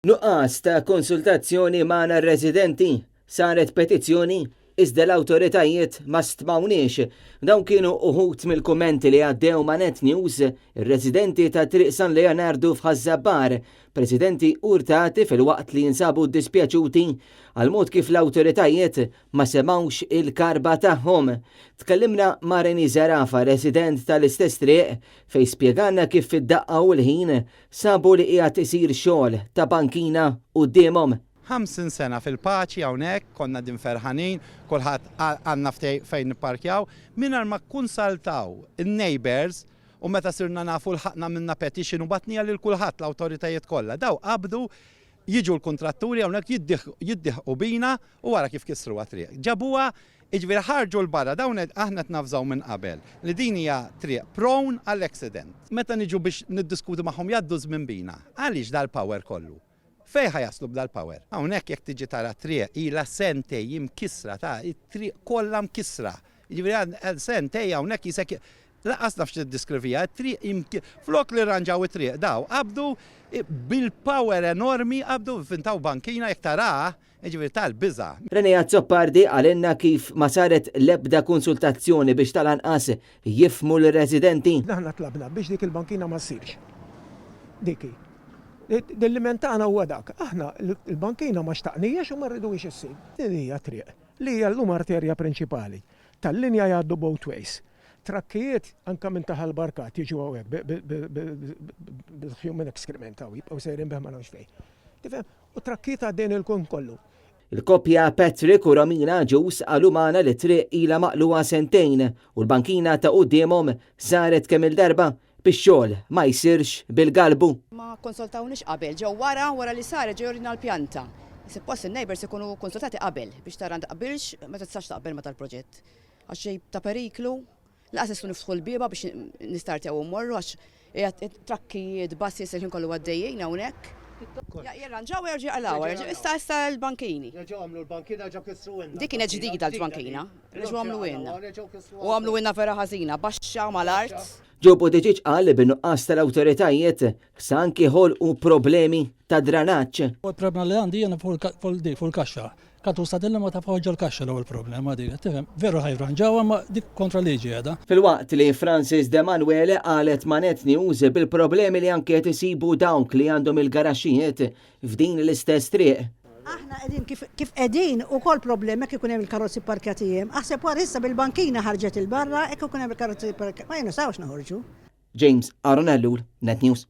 Nuqqas ta' konsultazzjoni magħna r-residenti, saret petizzjoni iżda l-awtoritajiet ma stmawniex. Dawn kienu uħud mill-kummenti li għaddew ma' Net News ir-residenti ta' Triq San Leonardu f'Ħaż-Żabbar, presidenti urtati filwaqt li jinsabu ddispjaċuti għall-mod kif l-awtoritajiet ma semgħux il-karba tagħhom. Tkellimna ma' Reni Zerafa, resident tal-istess triq, fejn spjegalna kif fid-daqqa u l-ħin sabu li qiegħed isir xogħol ta' bankina quddiemhom. 50 sena fil-paċi hawnhekk, konna qegħdin ferħanin, kulħadd għandna fejn nipparkjaw, mingħajr ma kkunsaltaw in-neighbours u meta sirna nafu lħaqna għamilna petition u bagħtniha lil kulħadd l-awtoritajiet kollha. Dawn qabdu jiġu l-kuntratturi hawnhekk jiddieħqu bina u ara kif kissruha t-triq. Ġabuha, jiġifieri ħarġu 'l barra, dawn aħna qed navżaw minn qabel li din hija triq prone għal accident. Meta niġu biex niddiskutu magħhom jgħaddu ż-żmien bina. Għaliex dal-power kollu? Fejn ħa jaslu b'dal-power? Hawnhekk jekk tiġi tara t-triq ilha sentejn imkissra ta' it-triq kollha mkissra. Jiġifieri għal sentejn hawnhekk qisek lanqas naf x'tiddeskriviha, it-triq flok li rranġaw it-triq daw qabdu bil-power enormi qabdu vvintaw bankina jekk taraha jiġifieri tal-biża'. Rene Azzopardi qalilna kif ma saret l-ebda konsultazzjoni biex tal-anqas jifhmu lir-residenti. Aħna tlabna biex dik il-bankina ma ssirx. Dik hi. L-ilment tagħna huwa dak. Aħna l-bankina ma xtaqnihiex u ma rriduhiex issir. Din hija triq li hija llum arterja prinċipali tal-linja jgħaddu both ways. Trakkijiet anke minn ta' Ħal Barkat jiġu hawnhekk bil-human excrement hawn jibqgħu sejrin bih ma nafx fejn. Tifhem? U trakkijiet għaddejn il-kun kollu. Il-koppja Patrick u Romina Agius qalu magħna li t-triq ilha maqlugħa sentejn u l-bankina ta' quddiemhom saret kemm-il darba bix-xogħol ma jsirx bil-galbu. Ma kkonsultawniex qabel, ġew wara, wara li saret ġew jurina l-pjanta. Suppost in-neighbours ikunu kkonsultati qabel biex tara taqbilx, ma tistax taqbel ma' dal-proġett. Għax ġej ta' periklu, lanqas nistgħu niftħu l-bieba biex nistartjaw u mmorru għax qiegħed trakkijiet, buses il-ħin kollu għaddejjin hawnhekk. Jirranġaw u jerġgħu jaqlgħuha, issa issa l-bankini. Reġgħu għamlu l-bankina, reġgħu kissruhilna. Dik kienet ġdida l-bankina, reġgħu għamluhielna. U għamluhielna vera ħażina, baxxa mal-art. Joe Buttigieg qal li bin-nuqqas tal-awtoritajiet sa anki ħolqu problemi ta' dranaġġ. Il-problema li għandi jiena fuq dik fuq il-kaxxa. Katusa din li ma tafgħux ġol-kaxxa l-ewwel problema dik, qed tifhem? Veru ħa jirranġawha imma dik kontra liġi qiegħda. Filwaqt li Francis Demanuele qalet ma' Net News bil-problemi li anki qed isibu dawk li għandhom il-garaxxijiet f'din l-istess triq. Aħna qegħdin kif kif qegħdin ukoll problema jekk ikun hemm il-karozzi pparkjati hemm. Aħseb wara issa bil-bankina ħarġet 'il barra jekk ikun hemm il-karozzi pparkjati ma nistgħux noħorġu. James Aaron Ellul, Net News.